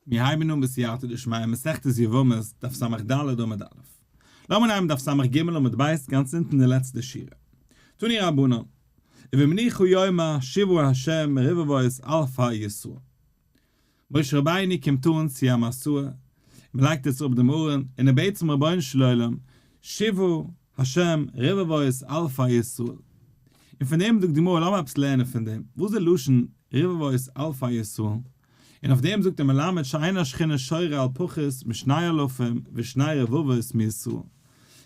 מיר הייבן אן בסייעתא דשמיא מסכת יבמות, דף ס"ד עמוד א'. לאמיר נעמען דף ס"ג עמוד ב' גאנץ אונטן די לעצטע שורה. תנו רבנן, ובמנוחה יאמר שובה ה' מרבבות אלפי ישראל. משה רבינו קומט אן צו א מסעה, מען לייגט יעצט אפ דעם ארון, און ער בעט צום רבונו של עולם, שובה ה' רבבות אלפי ישראל. און פון דעם זאגט די גמרא לאמיר עפעס לערנען פון דעם, וואס איז די לשון רבבות אלפי ישראל? און אויף דעם זאגט דער מלמד שאין השכינה שורה על פחות משני אלפים ושני רבבות מישראל,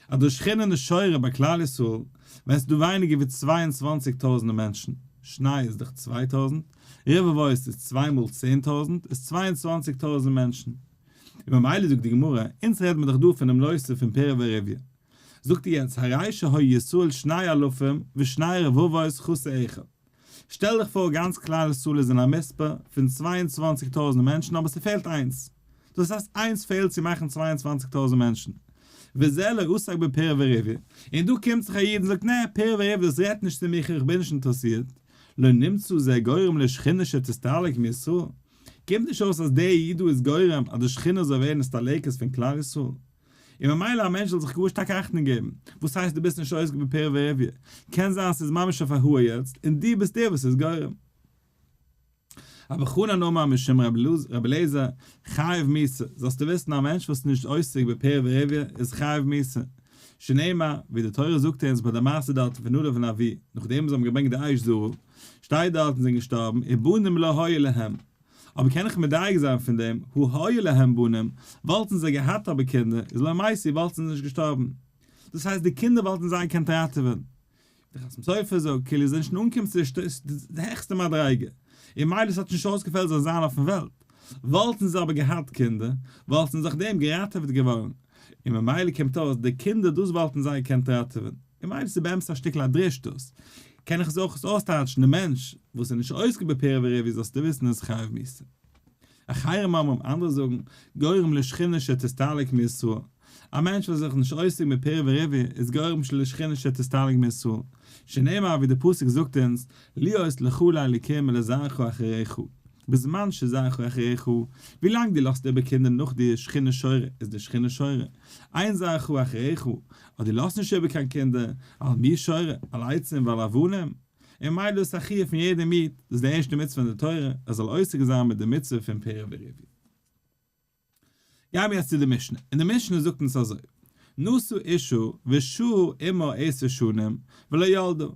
אז די שכינה איז שורה ביי כלל ישראל ווען ס'איז דא ווייניגער ווי 22 טויזנט מענטשן, שני איז דאך 2000, רבבות איז צוויי מאל 10,000 איז 22 טויזנט מענטשן. און ממילא זאגט די גמרא, אונז רעדט מען דאך דא פונעם נושא פון פריה ורביה. זאגט ער יעצט הרי שהיו ישראל שני אלפים ושני רבבות חסר אחד. שטעל דיך פאר גאנץ כלל ישראל איז אין א מספר פון 22 טויזנט מענטשן אבער ס'פעלט איינס. דאס הייסט איינס פעלט צו מאכן 22 טויזנט מענטשן. וזה לא עסק בפריה ורביה. און דא קומט זיך א איד און זאגט נע, פריה ורביה דאס רעדט נישט צו מיך איך בין נישט אינטערעסירט. לא נמצא זה גורם לשכינה שתסתלק מישראל. קומט נישט אויס אז דער איד דא איז גורם אז די שכינה זאל ווערן נסתלקת פון כלל ישראל. און ממילא א מענטש זאל זיך גאר שטארק אכטונג געבן, וואס הייסט דו ביסט נישט עוסק בפריה ורביה? קען זיין ס'איז ממש אויף א האר יעצט, און דו ביסט דער וואס איז גורם. אבער חנן אמר משום רבי אליעזר, חייב מיתה, זאלסטו וויסן א מענטש וואס איז נישט עוסק בפריה ורביה איז חייב מיתה. שנאמר, ווי די תורה זאגט אונז ביי די מעשה דארטן פון נדב און אביהוא, נאכדעם וואס זיי האבן געברענגט די אש זרה, שטייט דארטן זענען געשטארבן, ובנים לא היו להם. אבער קען איך מדייק זיין פון דעם, הא היו להם בנים, וואלטן זיי געהאט אבער קינדער, איז לא מתו וואלטן זיי נישט געשטארבן. דאס הייסט די קינדער וואלטן זיי געקענט ראטעווען. דער חתם סופר זאגט, כאילו זיי זענען שוין אנגעקומען צו די העכסטע מדריגה, און מילא עס האט נישט אויסגעפעלט זיי זיין אויפן וועלט. וואלטן זיי אבער געהאט קינדער, וואלטן זיי דורך דעם געראטעוועט געווארן. און ממילא קומט אויס, די קינדער דאס וואלטן זיי געקענט ראטעווען. און מילא ס'איז באמת א שטיקל א דרוש דאס. קען איך עס אויך אויסטייטשן, די מענטש וואס איז נישט עוסק בפריה ורביה זאלסטו וויסן איז חייב מיתה. אחרים אומרים, אנדערע זאגן, גורם לשכינה שתסתלק מישראל. א מענטש וואס איז זיך נישט עוסק מיט פריה ורביה איז גורם לשכינה שתסתלק מישראל. שנאמר ווי די פסוק זאגט אונז, להיות לך לאלקים ולזרעך אחריך. בזמן שזרעך אחריך, ווילאנג דו לאזט איבער קינדער נאך דיר, שכינה שורה, איז די שכינה שורה. אין זרעך אחריך, אז דו לאזט נישט איבער קיין קינדער, על מי שורה, על עצים ועל אבנים. און ממילא איז א חיוב פון יעדעם איד, דאס איז די ערשטע מצוה אין די תורה, ער זאל עוסק זיין מיט די מצוה פון פריה ורביה. גייען מיר יעצט צו די משנה, און די משנה זאגט אונז אזוי, נשא אישה ושהה עמה עשר שנים ולא ילדה,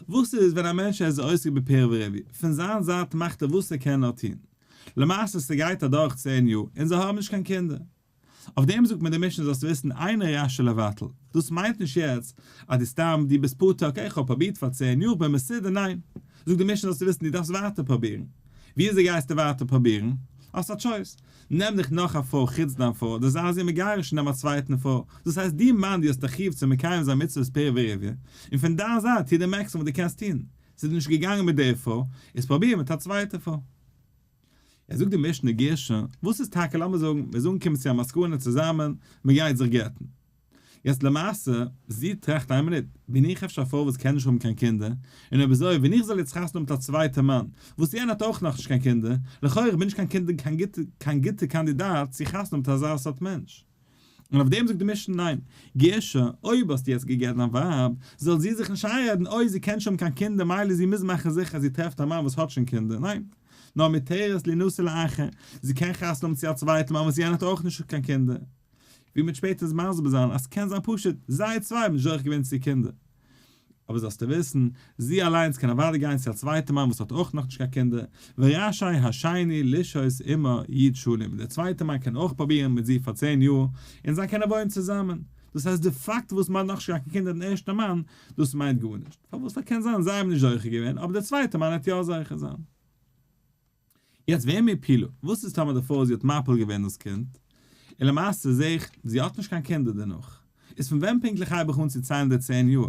וואס איז ווען א מענטש איז עוסק בפריה ורביה, פון זיין זייט מאכט ער וואס ער קען נאר טון, למעשה ס'גייט אדורך 10 יאר און זיי האבן נישט קיין קינדער, אויף דעם זאגט מען די משנה זאלסט וויסן אינו רשאי לבטל, דאס מיינט נישט יעצט אז דו סתם דו ביסט פטור okay איך האב פרובירט פאר 10 יאר איך בין מסודר, ניין, זאגט די משנה זאלסטו וויסן דו דארפסט ווייטער פרובירן, וויאזוי גייסטו ווייטער פרובירן? האסט א choice, נעם דיך נאך א פרוי חוץ דיין פרוי אדער זיי זי מגרש און נעם א צווייטן פרוי, דאס הייסט דו מאן דו האסט א חיוב צו מקיים זיין מצוות פריה ורביה, און פון דיין זייט טו די maximum וואס דו קענסט טון, ס'איז דיר נישט געגאנגען מיט די פרוי, איז פרוביר מיט א צווייטע פרוי. ער זאגט די משנה גירשה, וואס איז טאקע לאמיר זאגן מ'איז אנגעקומען צו א מסקנא צוזאמען, מ'גייט זיך גט'ן. יעצט למעשה, זי טראכט איין מינוט, בין איך אפשר א פרוי וואס קען נישט האבן קיין קינדער, און אויב אזוי ווען איך זאל יעצט חתונה האבן מיט א צווייטע מאן, וואס יענער האט אויך נאכנישט קיין קינדער, לכאורה איך בין נישט קיין קינד קיין גוטע קיין גוטע קאנדידאט צו חתונה האבן מיט אזא סארט מענטש. און אויף דעם זאגט די משנה ניין, גירשה, אויב האסטו יעצט גע'גט דיין ווייב, זאל זי זיך נישט איינרעדן אוי זי קען נישט האבן קיין קינדער מילא זי מוז מאכן זיכער אז זי טרעפט א מאן וואס האט שוין קינדער, ניין, נאר מותרת לינשא לאחר, זי קען חתונה האבן צו א צווייטן מאן וואס יענער האט אויך נישט קיין קינדער. ווי מ'וועט שפעטער מסביר זיין אז ס'קען זיין פשוט זיי צוויי האבן נישט זוכה געווען צו קינדער. אבער זאלסטו וויסן, זי אליינס קען אוודאי גיין צו א צווייטע מאן וואס האט אויך נאכנישט קיין קינדער, ורשאי השני לשהות עמה י' שנים, דער צווייטער מאן קען אויך פרובירן מיט זי פאר 10 יאר, און זיי קענען וואוינען צוזאמען. דאס הייסט די פאקט וואס מען האט נאכנישט געהאט קיין קינדער דעם ערשטן מאן, דאס מיינט גארנישט. פארוואס? ווייל קען זיין זיי האבן נישט זוכה געווען, אבער דער צווייטער מאן וועט יא זוכה זיין. יעצט ואם הפילה, וואס איז טאמער די פרוי זי האט מפיל געווען דאס קינד, און למעשה זעה איך זי האט נישט קיין קינדער דערנאך, איז פון ווען פונקטליך הייב איך אן צו ציילן די 10 יאר?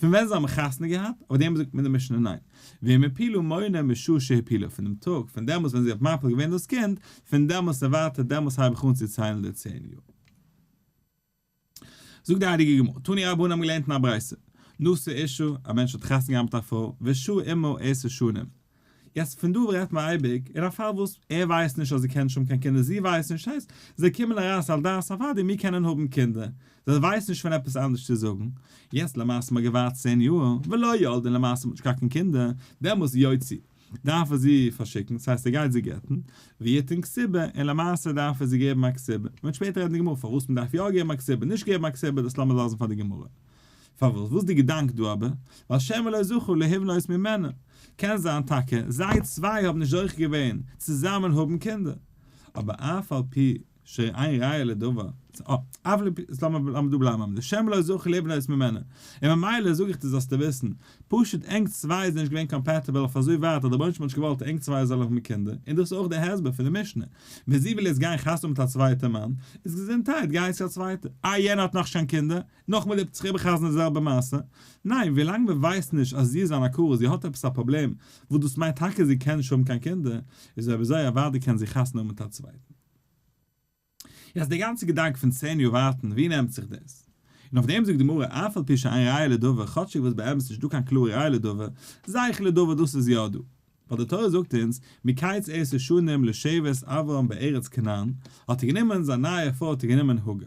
פון ווען זיי האבן חתונה געהאט? אויף דעם זאגט מיר די משנה ניין. ואם הפילה מונה משעה שהפילה, פון דעם טאג, פון דעמאלס ווען זי האט מפיל געווען דאס קינד, פון דעמאלס און ווייטער, דעמאלס הייב איך אן צו ציילן די 10 יאר. זאגט די הייליגע גמרא, תנו רבנן האבן געלערנט אין א ברייתא, נשא אישה, א מענטש האט חתונה געהאט מיט א פרוי, ושהה עמה עשר שנים. יעצט פון דא רעדט מען אייביג אין א פאל וואס ער ווייסט נישט אז זי קען נישט האבן קיין קינדער, זי ווייסט נישט, הייסט זיי קומען אריין על דעת אוודאי מיר קענען האבן קינדער, זיי ווייסן נישט פון עפעס אנדערש צו זאגן, יעצט למעשה מ'האט געווארט 10 יאר, ולא ילד און למעשה מ'האט נישט געהאט קיין קינדער, דעמאלס יוציא, דארף ער זי פארשיקן, ס'הייסט ער גייט זי גט'ן, ויתן כתובה, און למעשה דארף ער זי געבן א כתובה, מ'וועט שפעטער רעדן אין גמרא פארוואס מ'דארף יא געבן א כתובה, נישט געבן א כתובה, דאס לאמיר לאזן פאר די גמרא. פארוואס? וואס איז די געדאנק דא אבער? ווייל שמא לא זכו להבנות ממנה. קען זיין טאקע זיי צוויי האבן נישט זוכה געווען צוזאמען האבן קינדער. אבער אף על פי שאין ראיה לדבר, אף על פי, לאמיר דא בלייבן א מינוט, שמא לא זכו להבנות ממנה. און ממילא זאג איך דיר זאלסטו וויסן, פשוט ענק צוויי זענען נישט געווען compatible אויף אזוי ווייט אז דער רבונו של עולם האט נישט געוואלט ענק צוויי זאלן האבן קינדער, און דאס איז אויך די הסבר פון די משנה, ווען זי וויל יעצט גיין חתונה מיט א צווייטע מאן, איז געזונטהייט, גיי צו א צווייטע, איי יענער האט נאכנישט קיין קינדער, נאכמאל איבער זיך איבערחזר'ן די זעלבע מעשה? ניין, ווילאנג מען ווייסט נישט אז זי איז אן עקרה, זי האט עפעס א פראבלעם, וואס דאס מיינט טאקע זי קען נישט האבן קיין קינדער, איז אויב אזוי אוודאי קען זי חתונה האבן מיט א צווייטן. יעצט די גאנצע געדאנק פון 10 יאר ווארטן, ווי נעמט זיך דאס? און אויף דעם זאגט די גמרא, אף על פי שאין ראיה לדבר, כאטשיג וואס באמת נישט דא קיין קלארע ראיה לדבר, זכר לדבר דאס איז יא דא. ווייל די תורה זאגט אונז, מקץ עשר שנים לשבת אברהם בארץ כנען, האט ער גענומען זיין נייע פרוי האט ער גענומען הגר.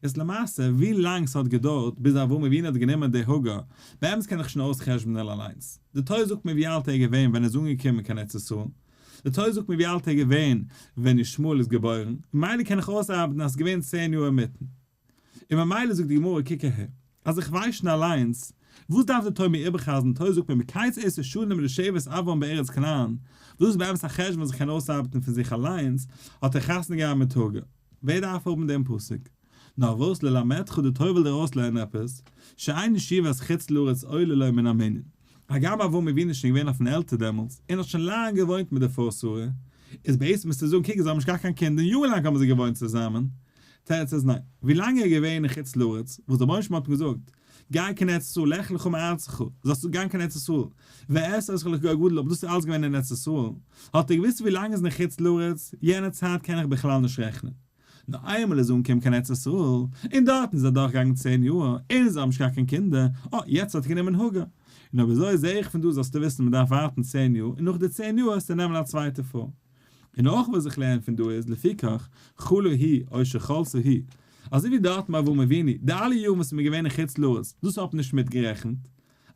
איז למעשה ווי לאנג ס'האט געדויערט ביז אברהם אבינו האט גענומען די הגר, באמת קען איך שוין אויסחשבונען אליינס. די תורה זאגט מיר ווי אלט ער איז געווען ווען ער איז אנגעקומען קיין ארץ ישראל, די תורה זאגט מיר ווי אלט ער איז געווען ווען ישמעאל איז געבוירן, ממילא קען איך אויסארבעטן אז ס'איז געווען 10 יאר אינמיטן. און ממילא זאגט די גמרא קוק אהער, אז איך ווייס שוין אליינס, וואס דארף די תורה מיר איבערחזר'ן, די תורה זאגט מיר מקץ עשר שנים לשבת אברהם בארץ כנען, דאס איז באמת א חשבון וואס איך קען אויסארבעטן פון זיך אליינס, האט ער חתונה געהאט מיט הגר. ווער דארף האבן דעם פסוק? נאר וואס ללמדך די תורה וויל דיר אויסלערנען עפעס, שאין ישיבת חוץ לארץ עולה לו מן המנין. הגם אברהם אבינו איז שוין געווען אויפן עלטער דעמאלטס, און האט שוין לאנג געוואוינט מיט די פרוי שרה, איז בעצם מוזטו זאגן קוק זיי האבן נישט געהאט קיין קינדער און יארן לאנג האבן זיי געוואוינט צוזאמען, תירוץ איז ניין. ווילאנג ער איז געווען אין חוץ לארץ, וואס דער רבונו של עולם האט אים געזאגט, גיי קיין ארץ ישראל, לך לך מארצך, זאלסטו גיין קיין ארץ ישראל, ואעשה אותך לגוי גדול, אבער דאס איז אלעס געווען אין ארץ ישראל, האט ער געוואוסט ווי לאנג איז אין חוץ לארץ, יענע צייט קען איך בכלל נישט רעכענען. נאר איינמאל ער איז אנגעקומען קיין ארץ ישראל, און דארטן איז אדורכגעגאנגען 10 יאר, און זיי האבן נישט געהאט קיין קינדער, אה, יעצט האט ער גענומען הגר. און אויב אזוי זע איך פון דא זאלסטו וויסן מען דארף ווארטן 10 יאר, און נאך די 10 יאר וועסטו נעמען א צווייטע פרוי. און אויך וואס איך לערן פון דא איז לפיכך חלה הוא או שחלתה היא, אזוי ווי דארט ביי אברהם אבינו, די אלע יארן וואס מ'איז געווען אין חוץ לארץ, דאס האט מען נישט מיטגערעכנט.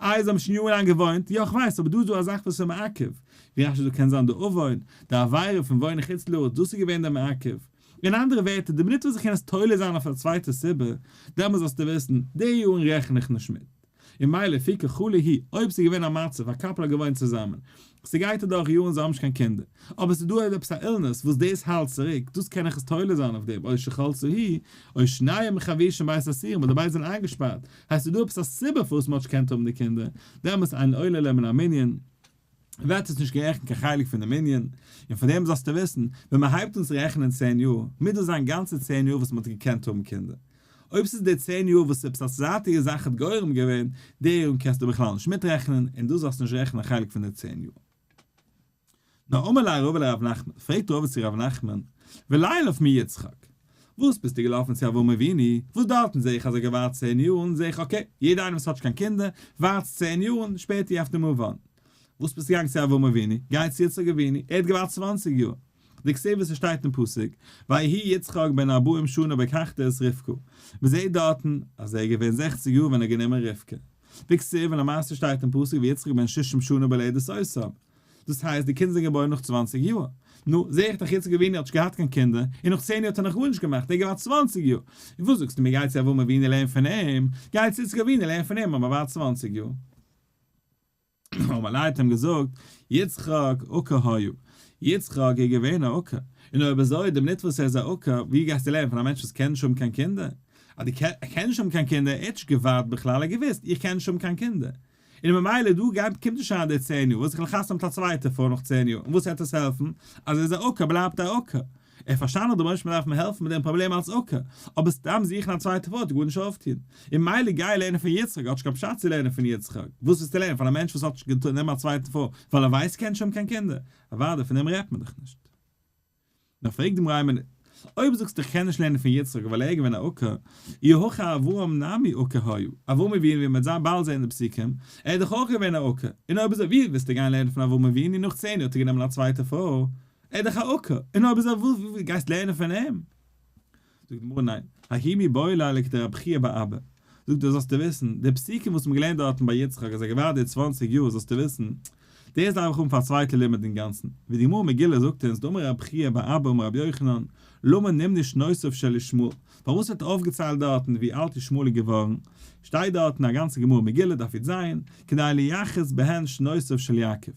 איי זיי האבן שוין יארן לאנג געוואוינט, יא כ'ווייס, אבער דא איז דא א זאך וואס איז מעכב, ווי רשי זאגט קען זיין די עוון, די עבירה פון וואוינען חוץ לארץ, דאס איז געווען דער מעכב. אין אנדערע ווערטער, די מינוט וואס איך קען עס תולה זיין אויף א צווייטע סיבה, דעמאלס זאלסטו וויסן, די יארן רעכן איך נישט מיט. און מילא לפיכך חלה היא, אויב ס'איז געווען א מצב, א couple האט געוואוינט צוזאמען, ס'גייט אדורך יארן זיי האבן נישט קיין קינדער, אבער ס'איז דא עפעס א illness וואס דאס האלט צוריק, דאס קען איך עס תולה זיין אויף דעם, או שחלתה היא, או שניהם חבושים בבית האסורים, ווייל די ביידע זענען איינגעשפארט, הייסט ס'איז דא עפעס א סיבה פארוואס מ'האט נישט געקענט האבן די קינדער, דעמאלס אין עולה לו מן המנין. ווערט עס נישט גערעכנט קיין חלק פון די מנין, און פון דעם זאלסטו וויסן, ווען מען הייבט אן צו רעכענען 10 יאר, מוז דאס זיין גאנצע 10 יאר וואס מען האט געקענט האבן קינדער. אויב ס'איז די 10 יאר וואס עפעס א זייטיגע זאך האט גורם געווען, די יארן קענסטו בכלל נישט מיטרעכענען, און דאס זאלסטו נישט רעכענען א חלק פון די 10 יאר. נאר אמר ליה רבא לרב נחמן, פרעגט רבא צו רב נחמן, ולילף מיצחק, וואס ביסטו געלאפן צו אברהם אבינו, וואס דארטן זעה איך אז ער געווארט 10 יארן, זעה איך okay, יעדער איינער וואס האט נישט קיין קינדער, ווארט 10 יארן, שפעטער you have to move on. וואס ביסטו געגאנגען צו אברהם אבינו, גיי צו יצחק אבינו, ער האט געווארט 20 יאר. דכתיב וואס עס שטייט אין פסוק, ויהי יצחק בן ארבעים שנה בקחתו את רבקה. מען זעט דארטן אז ער איז געווען 60 יאר ווען ער האט גענומען רבקה. דכתיב און למעשה שטייט אין פסוק ויצחק בן ששים שנה בלדת אותם. דאס הייסט די קינדער זענען געבוירן נאך 20 יאר. נו, זע איך דאך יצחק אבינו האט נישט געהאט קיין קינדער, און נאך 10 יאר האט ער נאך גארנישט געמאכט, ער האט געווארט 20 יאר. און וואס זאגסטו מיר גיי צו אברהם אבינו לערן פון אים, גיי צו יצחק אבינו לערן פון אים אז מען ווארט 20 יאר. אמר ליה האט אים געזאגט, יצחק עקר היה, יצחק איז געווען א עקר, און אויב אזוי די מינוט וואס ער איז א עקר, ווי גייסטו לערנען פון א מענטש וואס קען נישט האבן קיין קינדער? אז דו ער קען נישט האבן קיין קינדער, ער האט נישט געווארט בכלל, ער האט געוואוסט, איך קען נישט האבן קיין קינדער. און ממילא דא גייט קומט נישט אריין די 10 יאר, וואס איך וועל חתונה מיט א צווייטע פרוי נאך 10 יאר, און וואס וועט עס העלפן? אז ער איז א עקר בלייבט א עקר. ער פארשטאנען אז דער רבונו של עולם דארף אים העלפן מיט דעם פראבלעם אלס עקר, אבער סתם זוכן א צווייטע פרוי וועט גארנישט אויפטון. און מילא גיי לערנען פון יצחק, האט נישט קיין פשט צו לערנען פון יצחק. וואס וועסטו לערנען פון א מענטש וואס האט נישט געטון נעמען א צווייטע פרוי ווייל ער ווייסט קען נישט האבן קיין קינדער? אוודאי פון דעם רעדט מען דאך נישט. נאר פרעגט די גמרא איין מינוט. אויב זאגסטו איך קען נישט לערנען פון יצחק ווייל ער איז געווען א עקר, אי הכי אברהם נמי עקר היה, אברהם אבינו ווי מ'וועט זיין באלד זען אין די פסוקים, ער איז דאך אויך געווען א עקר, און אויב אזוי ווי ווילסטו גיין לערנען פון אברהם אבינו נאך 10 יאר האט ער גענומען א צווייטע פרוי, ער איז דאך א עקר, און אויב אזוי וואס גייסט לערנען פון אים? זאגט די גמרא ניין, ההוא מיבעי ליה לכדרבי חייא בר אבא, זאגט ער זאלסטו וויסן, די פסוקים וואס מ'האט געלערנט דארטן ביי יצחק אז ער האט געווארט די 20 יאר זאלסטו וויסן, דאס דארף איך האבן פאר א צווייטע לימוד אינגאנצן, ווי די גמרא מגילה זאגט אונז דאמר רבי חייא בר אבא אמר רבי יוחנן, למה נמנו שנותיו של ישמעאל, פארוואס ווערט אויפגעציילט דארטן ווי אלט ישמעאל איז געווארן, שטייט דארטן א גאנצע גמרא מגילה דף י"ז, כדי לייחס בהן שנותיו של יעקב.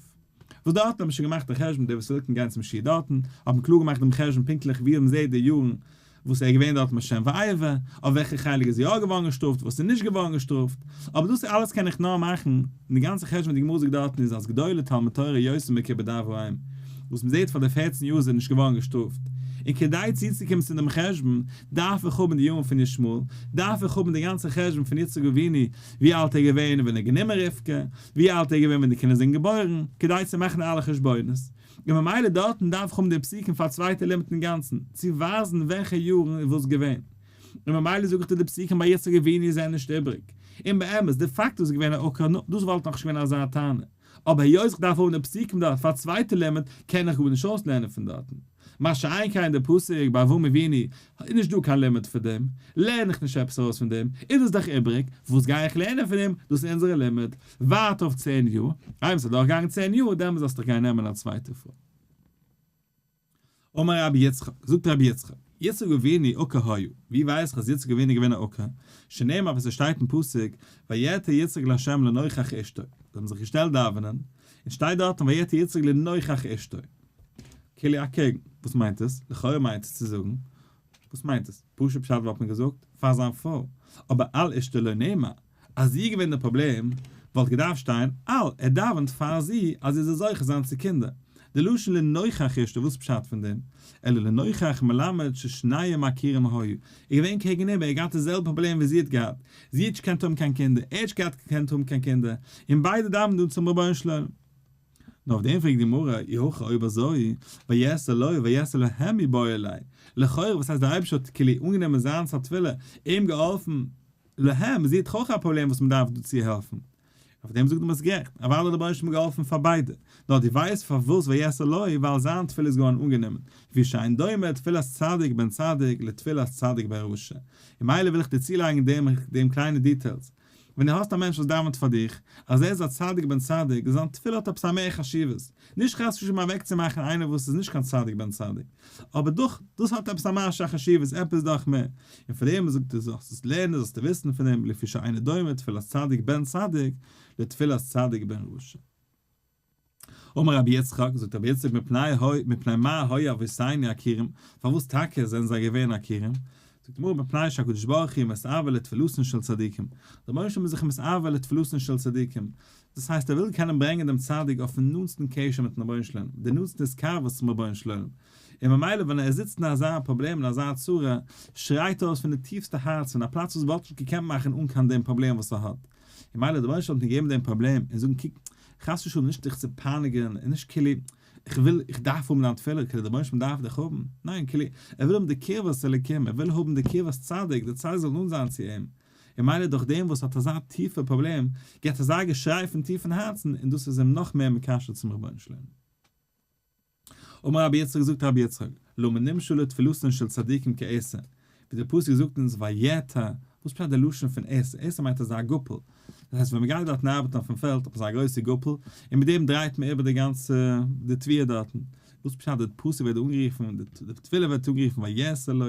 וואס דארטן האט מען שוין געמאכט א חשבון, די וואס ווילן גיין צום שיעור דארטן, האט מען קלאר געמאכט דעם חשבון פונקטליך ווי מען זעט די יארן וואס ער איז געווען דארט מיט שם ועבר, אויף וועלכע חלק איז יא געווארן געשטראפט וואס איז נישט געווארן געשטראפט, אבער דאס אלעס קען איך נאר מאכן, און די גאנצע חשבון וואס די גמרא זאגט דארטן איז אז גדולה תלמוד תורה יותר מכיבוד אב ואם, וואס מען זעט פאר די 14 יאר איז ער נישט געווארן געשטראפט, און כדי צוצוקומען צו דעם חשבון דארף איך האבן די יארן פון ישמעאל, דארף איך האבן די גאנצע חשבון פון יצחק אבינו, ווי אלט ער איז געווען ווען ער האט גענומען רבקה, ווי אלט ער איז געווען ווען די קינדער זענען געבוירן, כדי צו מאכן אלע חשבונות. און ממילא דארטן דארף איך האבן די פסוקים פאר א צווייטע לימוד אינגאנצן, צו ווייזן וועלכע יארן איז וואס געווען. און ממילא זאג איך דיר די פסוקים ביי יצחק אבינו זענען נישט איבריג. און באמת, די פאקט אז עס איז געווען א עקר, נו, דאס וואלט נאכנישט געווען אזא טענה. אבער היות איך דארף האבן די פסוקים דארט פאר א צווייטע לימוד, קען איך גארנישט אויסלערנען פון דארטן. מה שאין כן די פסוק ביי אברהם אבינו, איז נישט דא קיין לימוד פון דעם, לערן איך נישט עפעס ארויס פון דעם, איז דאס דאך איבריג, וואס גיי איך לערנען פון דעם, דאס איז אונזערע לימוד, ווארט אויף 10 יאר, איינמאל ס'איז דורכגעגאנגען 10 יאר, דעמאלס זאלסטו דיך גיין נעמען א צווייטע פרוי. אמר רבי יצחק, זאגט רבי יצחק, יצחק אבינו עקר היה, ווי ווייס איך אז יצחק אבינו איז געווען א עקר, שנאמר וואס עס שטייט אין פסוק, ויעתר יצחק לה' לנוכח אשתו, זיי האבן זיך געשטעלט דאווענען, און שטייט דארטן ויעתר יצחק לנוכח אשתו. כאילו אקעגן, וואס מיינט עס? לכאורה מיינט עס צו זאגן, וואס מיינט עס? פשוט פשט וואלט מען געזאגט, פאר זיין פרוי, אבער על אשתו לא נאמר, אז זי איז געווען די פראבלעם, וואלט געדארפט שטיין, על, ער דאווענט פאר זי, אז זי זאל זוכה זיין צו קינדער. די לשון לנוכח אשתו, וואס איז פשט פון דעם? אלא לנוכח מלמד ששניהם עקורים היו. ער איז געווען קעגן איבער, ער האט געהאט די זעלבע פראבלעם ווי זי האט געהאט. זי האט נישט געקענט האבן קיין קינדער, ער האט נישט געהאט געקענט האבן קיין קינדער, און ביידע דאווענען דא צום רבונו של עולם. נאר אויף דעם פרעגט די גמרא, אי הכי אויב אזוי, ויעתר לו ויעתר להם מיבעי ליה, לכאורה וואס הייסט דער אייבערשטער האט כאילו אנגענומען זיינס א תפילה, אים געהאלפן, להם, זי האט דאך אויך א פראבלעם וואס מען דארף דא צוהעלפן. אויף דעם זאגט די גמרא גערעכט, אוודאי האט דער רבונו של עולם געהאלפן פאר ביידע, נאר דו ווייסט פארוואס ויעתר לו, ווייל זיין תפילה איז געווארן אנגענומען, לפי שאין דומה תפילת צדיק בן צדיק לתפילת צדיק בן רשע, און מילא וויל איך דיר צולייגן דעם דעם קליינע details, ווען דו האסט א מענטש וואס דאווענט פאר דיך, אז ער איז א צדיק בן צדיק, זיין תפילה האט עפעס א מער חשיבות, נישט חס ושלום אוועקצומאכן איינער וואס איז נישט קיין צדיק בן צדיק, אבער דאך, דאס האט עפעס א משהו א חשיבות, עפעס דאך מער, און פאר דעם זאגט ער זאלסט עס לערנען, זאלסטו וויסן פון דעם, לפי שאינו דומה תפילת צדיק בן צדיק לתפילת צדיק בן רשע. אמר רבי יצחק, זאגט רבי יצחק, מפני הוי, מפני מה היו אבותינו עקורים, פארוואס טאקע זענען זיי געווען עקורים? זאגט די גמרא, מפני שהקדוש ברוך הוא מתאווה לתפילתן של צדיקים, דער רבונו של עולם איז זיך מתאווה לתפילתן של צדיקים, דאס הייסט ער וויל קענען ברענגען דעם צדיק אויפן נאנטסטן קשר מיטן רבונו של עולם, די נאנטסטע התקרבות צום רבונו של עולם, און ממילא ווען ער זיצט אין אזא פראבלעם אין אזא צרה, שרייט ער אויס פון די טיפסטע הארץ פון א פלאץ וואס וואלט נישט געקענט מאכן אן קיין דעם פראבלעם וואס ער האט, און מילא דער רבונו של עולם האט אים געגעבן דעם פראבלעם און זאגן קוק, חס ושלום נישט דיך צו פייניגן און נישט כאילו איך וויל איך דארף האבן דיין תפילה, כאילו דער רבונו של עולם דארף דיך האבן, ניין כאילו ער וויל האבן די קרבת אלוקים, ער וויל האבן די קרבת צדיק, דער צדיק זאל נאנט זיין צו אים, און מילא דורך דעם וואס האט אזא טיפע פראבלעם, געבט אזא געשריי פון טיפן הארצן, און דאס איז אים נאך מער מקשר צום רבונו של עולם. אמר רבי יצחק זאגט רבי יצחק, למה נמשלו תפילתן של צדיקים כעתר, ווי דער פסוק זאגט אונז ויעתר, וואס פשט די לשון פון עתר? עתר מיינט אזא גאפל, דאס הייסט ווען מען גייט דארטן ארבעטן אויפן פעלד האט מען אזא גרויסע גאפל, און מיט דעם דרייט מען איבער די גאנצע די תבואה דארטן, וואס פשט די פסוק ווערט אנגערופן, די תפילה ווערט אנגערופן ויעתר לו,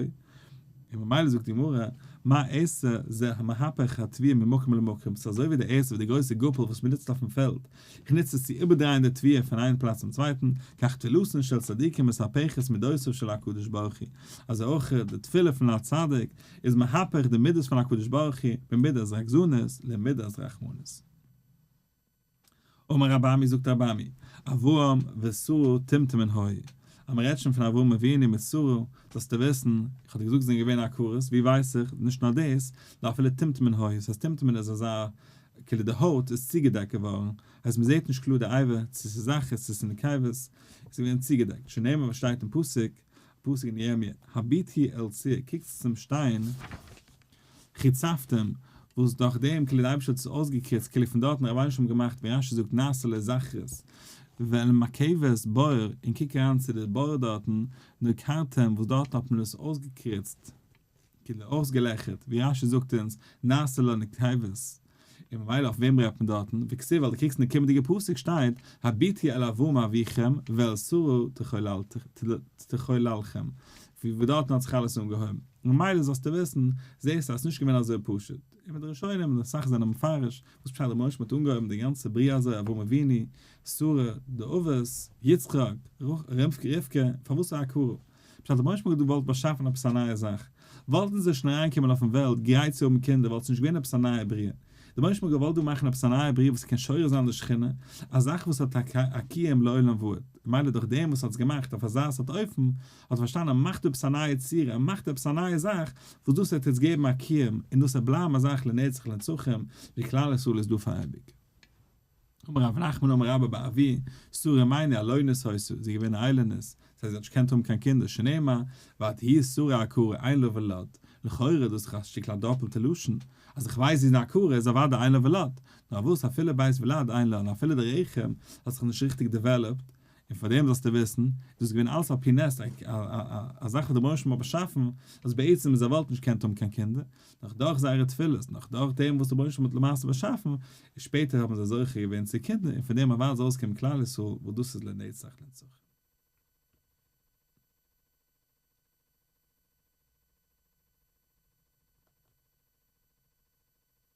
און ממילא זאגט די גמרא, מה עתר זה המהפך התבואה ממקום למקום, ס'איז אזוי ווי די עתר ווי די גרויסע גאפל וואס מען נוצט אויפן פעלד, איך נוץ עס צו איבערדרייען די תבואה פון איין פלאץ צום צווייטן, כך תפילתן של צדיקים מתהפכת מידותיו של הקדוש ברוך הוא, אזוי אויך די תפילה פון א צדיק איז מהפך די מידות פון הקדוש ברוך הוא ממידת רגזנות למידת רחמנות. אמר רבי אמי זאגט רבי אמי, אברהם ושרה טומטומין היו, אז מען רעדט שוין פון אברהם אבינו מיט שרה, זאלסטו וויסן, איך האב דיר געזאגט זיי זענען געווען עקרות, ווי ווייס איך, נישט נאר דאס, נאר אפילו טומטומין היו, דאס הייסט טומטומין איז אזא, כאילו די הויט איז צוגעדעקט געווארן, הייסט מען זעט נישט קלאר די אבר, צו ס'איז זכר צו ס'איז נקבות, עס איז געווען צוגעדעקט, שנאמר וואס שטייט אין פסוק, פסוק אין ירמיה, הביטי אל צור, קוקטס צום שטיין, חצבתם, וואס דורך דעם כאילו די אייבערשטער האט עס אויסגעקריצט, כאילו פון דארטן רבונו של עולם געמאכט, ווי רשי זאגט נעשה לזכרות, ואל מקבת בור, און קוק אריין צו די בור דארטן, נקרתם, וואס דארטן האט מען עס אויסגעקריצט. כאילו אויסגעלעכערט, ווי רשי זאגט אונז, נעשה לה נקבות, און ממילא אויף וועם רעדט מען דארטן, וכתיב ווייל דו קוקסט אין די קומענדיגע פסוק שטייט, הביטי אל אברהם אביכם ואל שרה תחוללכם, ווי דארטן האט זיך אלעס אנגעהויבן, ממילא זאלסטו וויסן, זעסט אז ס'נישט געווען אזוי פשוט, און מיט די ראשונים און אסאך זענען מפרש, וואס פשט ר' משה האט אנגעהויבן די גאנצע בריאה אזוי, אברהם אבינו, שרה, די אבות, יצחק, רבקה, פארוואס א עקרה? פשט רבונו של עולם האט געוואלט באשאפן עפעס א נייע זאך, וואלטן זיי שוין אריינגעקומען אויפן וועלט גרייט צו האבן קינדער וואלט עס נישט געווען עפעס א נייע בריאה. דער רבונו של עולם האט געוואלט דא מאכן עפעס א נייע בריאה וואס קען שורה זיין די שכינה, א זאך וואס האט א קיום לעולם ועד. ממילא דורך דעם וואס האט עס געמאכט אויף אזא סארט אופן, האט ער פארשטאנען ער מאכט דא עפעס א נייע צורה, ער מאכט עפעס א נייע זאך, וואס דאס וועט אונז געבן א קיום, און דאס וועט בלייבן א זאך לנצח לנצחים, ווי כלל ישראל איז דא פאר אייביג. אמר רב נחמן אמר רבה בר אבוה, שרה אמנו איילונית היתה, זי איז געווען א איילונית, דאס הייסט זי האט נישט געקענט האבן קיין קינדער, שנאמר, ותהי שרה עקרה אין לה ולד, לכאורה איז דאס דאך א שטיקל א דאפלטע לשון, אז איך ווייס זי איז א עקרה איז אוודאי אין לה ולד, נאר וואס אפילו בית ולד אין לה און אפילו די רחם האט זיך נישט ריכטיג developed, און פאר דעם זאלסטו וויסן, איז דאס געווען אלעס על פי נס, א זאך וואס דער רבונו של עולם האט באשאפן, אז בעצם זיי וואלטן נישט געקענט האבן קיין קינדער, נאך דורך זייערע תפילות, נאך דורך דעם וואס דער רבונו של עולם האט למעשה באשאפן, און שפעטער האבן זיי זוכה געווען צו קינדער, און פון דעם אוודאי איז ארויסגעקומען כלל ישראל, וואס דאס איז לנצח לנצחים.